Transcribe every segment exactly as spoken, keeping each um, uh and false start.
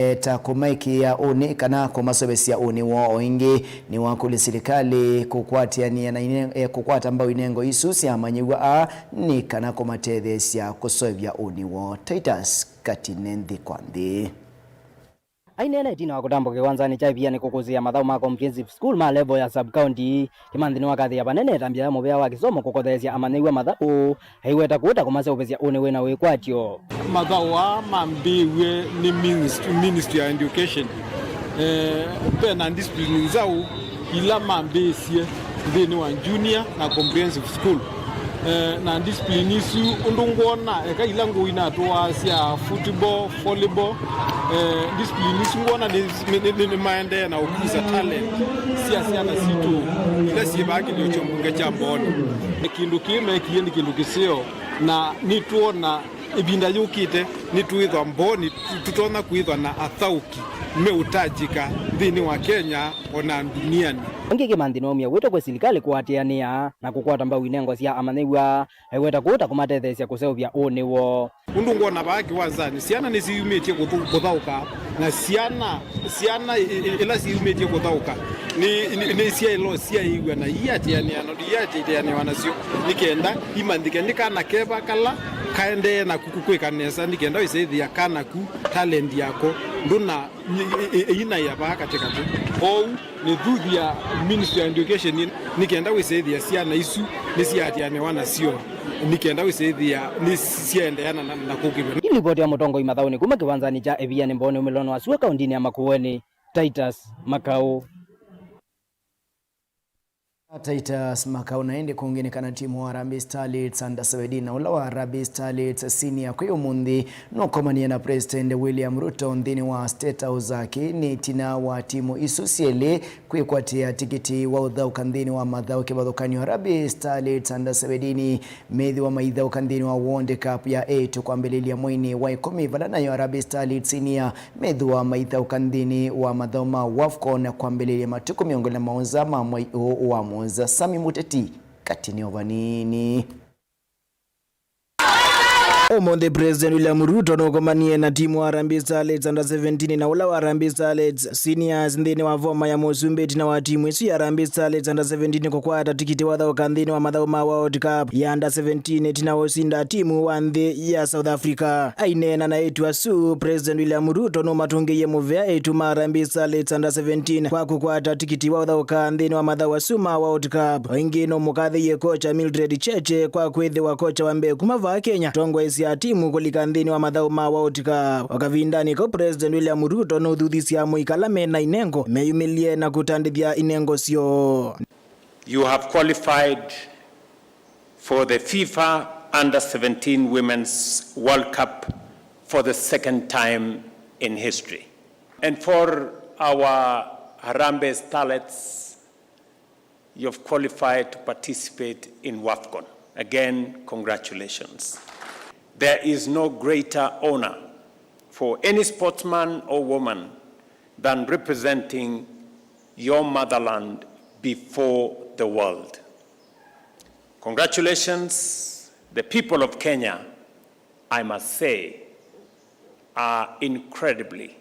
e, ta kũmaĩkĩĩa ũnĩ kana kũmaseũvĩsya ũnĩ woo. O ĩngĩ, nĩwakũlya silikalĩ kũkwatĩanĩa na ine-, e, kũkwata mbau inengo isu sya amanyĩw'a aa nĩ kana kũmatetheesya kũseũvya ũnĩ woo. Titus Katine, Nthĩ kwa Nthĩ. Aineena ĩtina wa kũtambũka kĩwanzanĩ kya ĩvianĩ kũkũsĩĩa mathaũ ma comprehensive school ma level ya sub-county, Kĩmanthi nĩwakathĩĩa vanene ĩtambya ya mũvĩa wa kĩsomo kũkotheesya amanyĩw'a mathaũ, aiweta kũũta kũmaseũvĩsya ũnĩ wĩ na wĩkwatyo. Mathaũ aa mambĩĩw'e nĩ ministry, Ministry ya Education. Eh, ve na discipline nzaũ ila mambĩĩsye nthĩnĩ wa junior na comprehensive school. Eh, na discipline isu ũndũ ngwona, eka ila ngũi natũaa sya football, volleyball, eh, discipline isu ngwona nĩ, nĩ, nĩ, nĩ, nĩmaendee na ũkusa talent sya syana sitũ ila syĩ vaa kĩlio kya mbunge kya Mbooni. Kĩndũ kĩĩ mekie nĩ kĩndũ kĩseo, na nĩtwona ĩvinda yũkĩte nĩtwĩthwa Mbooni tũtonya kwĩthwa na athaũki meũtajĩka nthĩnĩ wa Kenya o na ndunianĩ. Ĩngĩ Kĩmanthi nĩwaumya wĩto kwĩ silikalĩ kũatĩanĩa na kũkwata mbau inengo sya amanyĩw'a, aiweta kũũta kũmatetheesya kũseũvya ũnĩ woo. Ũndũ ngwona vaa kĩwanzanĩ, syana nĩsyĩyumĩtye kũthũ-, kũthaũka, na syana, syana i-, i-, ila syĩyumĩtye kũthaũka nĩ, nĩ, nĩ syaĩlwa syaĩw'a na iatĩanĩanwa, iatĩanĩwa nasyo nĩ kenda imanyĩke nĩ kana keva kala kaendee na ku-, ku-, kwĩka nesa, nĩ kenda wĩsĩthĩa kana ku talent yako ndũna ĩ-, ĩ-, ĩ-, ĩinaĩa vaa katĩkatĩ. Kwoou nĩthuthya Ministry ya Education nĩ kenda wĩsĩthĩa syana isu nĩsiatĩanĩwa nasyo, nĩ kenda wĩsĩthĩa nĩsyaendeea na, na, na kũkĩlw'a. Nĩ livoti ya mũtongoi mathaũnĩ kuma kĩwanzanĩ kya ĩvianĩ Mbooni ũmĩlonĩ wa sua kaũndinĩ ya Makueni, Titus Makau. Titus Makau. Na ĩndĩ kũngĩ nĩ kana timu wa Harambee Starlets Under seventeen na ũla wa Harambee Starlets Senior kwĩ ũmũnthĩ nũkomanie na President William Ruto nthĩnĩ wa State House. Kĩĩ nĩ ĩtina wa timu isu syelĩ kwĩkwatĩa tikiti wa ũthaũka nthĩnĩ wa mathaũ kĩvathũkany'o. Harambee Starlets Under seventeen methĩwa maithaũka nthĩnĩ wa World Cup ya eĩtu kwambĩlĩlya mweinĩ wa ĩkũmi, vala nayo Harambee Starlets Senior methĩwa maithaũka nthĩnĩ wa mathaũ ma WAFCON kwambĩlĩlya matukũ mĩongo ĩlĩ na mũonza ma mwei ũũ wa mũonza. Sami Mũteti, Katine o vanini. Ũmũnthĩ President William Ruto nũkomanie na timu wa Harambee Starlets Under seventeen na ũla wa Harambee Starlets Seniors nthĩnĩ wa voma ya mũsumbĩ ĩtina wa timu ĩsu ya Harambee Starlets Under seventeen kũkwata tikiti wa ũthaũka nthĩnĩ wa mathaũ ma World Cup ya Under seventeen ĩtina wa ũsinda timu wa nthĩ ya South Africa. Aineena na eĩtu asu, President William Ruto nũmatũngĩie mũvea eĩtu ma Harambee Starlets Under seventeen kwa kũkwata tikiti wa ũthaũka nthĩnĩ wa mathaũ asu ma World Cup. O ĩngĩ nũmũkathĩie kocha Mildred Cheche kwa kwĩthĩwa kocha wa mbee kuma vaa Kenya ũtongoesya timu kũlika nthĩnĩ wa mathaũ ma World Cup. O kavindanĩ kau, President William Ruto nũthuthisye amũika ala me na inengo meyumĩlye na kũtandĩthya inengo syoo. You have qualified for the FIFA Under seventeen Women's World Cup for the second time in history. And for our Harambee Starlets, you have qualified to participate in WAFCON. Again, congratulations. There is no greater honor for any sportsman or woman than representing your motherland before the world. Congratulations, the people of Kenya, I must say, are incredibly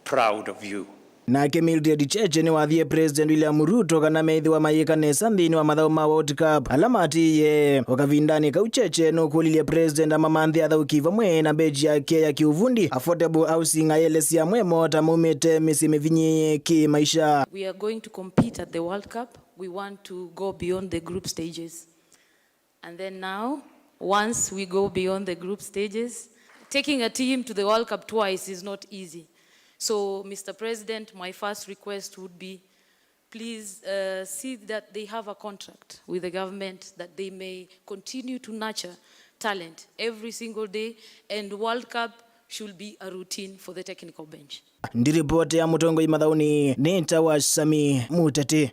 proud of you. Nake Mildred Cheche nĩwathie President William Ruto kana methĩwa mayĩka nesa nthĩnĩ wa mathaũ ma World Cup ala matĩĩe. O kavindanĩ kau, Cheche nũkũlilye President amamanthĩe athaũki vamwe na mbeji yake ya kĩũvundi, affordable housing, ayelesya amwe moo ta maumĩte mĩsyĩ mĩvinyĩĩe kĩ-maisha. We are going to compete at the World Cup. We want to go beyond the group stages. And then now, once we go beyond the group stages, taking a team to the World Cup twice is not easy. So, Mister President, my first request would be, please, uh, see that they have a contract with the government that they may continue to nurture talent every single day, and World Cup should be a routine for the technical bench. Ndiripoti ya mũtongoi mathaũnĩ nĩ ta wa Sami Mũteti.